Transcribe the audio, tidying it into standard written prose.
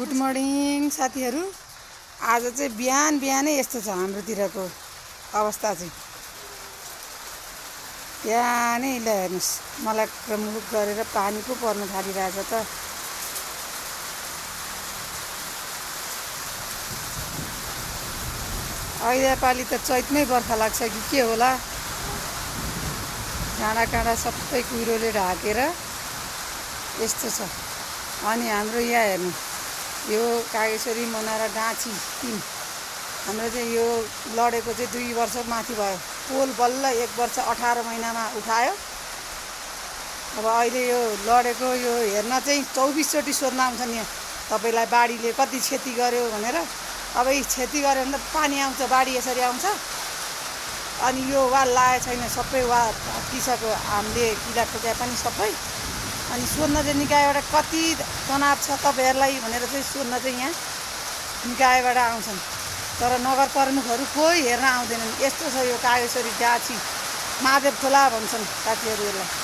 Good morning साथीहरू। आज चाहिँ बिहान बिहानै यस्तो छ हाम्रोतिरको अवस्था चाहिँ। बिहानै ल हेर्नुहोस् मलक र मुलुक गरेर पानी पो पर्न थालिरहेछ त। अहिले पालि त चैतमै बर्खा लाग्छ कि के होला। डाँडा काँडा सबै कुहिरोले ढाकेर यस्तो छ। अनि हाम्रो यहाँ हेर्नु, यो कागेश्वरी मनारा डाँची 3 हाम्रो चाहिँ यो लडेको चाहिँ 2 वर्ष माथि भयो। पोल बल्ल 1 वर्ष 18 महिनामा उठायो। अब अहिले यो लडेको यो हेर्न चाहिँ 24 चोटि सोध्न आउँछन् यहाँ तपाईँलाई बाढीले कति क्षति गर्यो भनेर। अब यी क्षति गर्यो भने त पानी आउँछ, बाढी यसरी आउँछ। अनि यो वाल लागेको छैन, सबै वाल भत्किसक्यो, हामीले किरा ठोक्या पनि सबै। अनि सोध्न चाहिँ निकायबाट कति तनाव छ तपाईँहरूलाई भनेर चाहिँ सोध्न चाहिँ यहाँ निकायबाट आउँछन्, तर नगर प्रमुखहरू कोही हेर्न आउँदैनन्। यस्तो छ यो कागेश्वरी डाँची महादेव खोला भन्छन् साथीहरू यसलाई।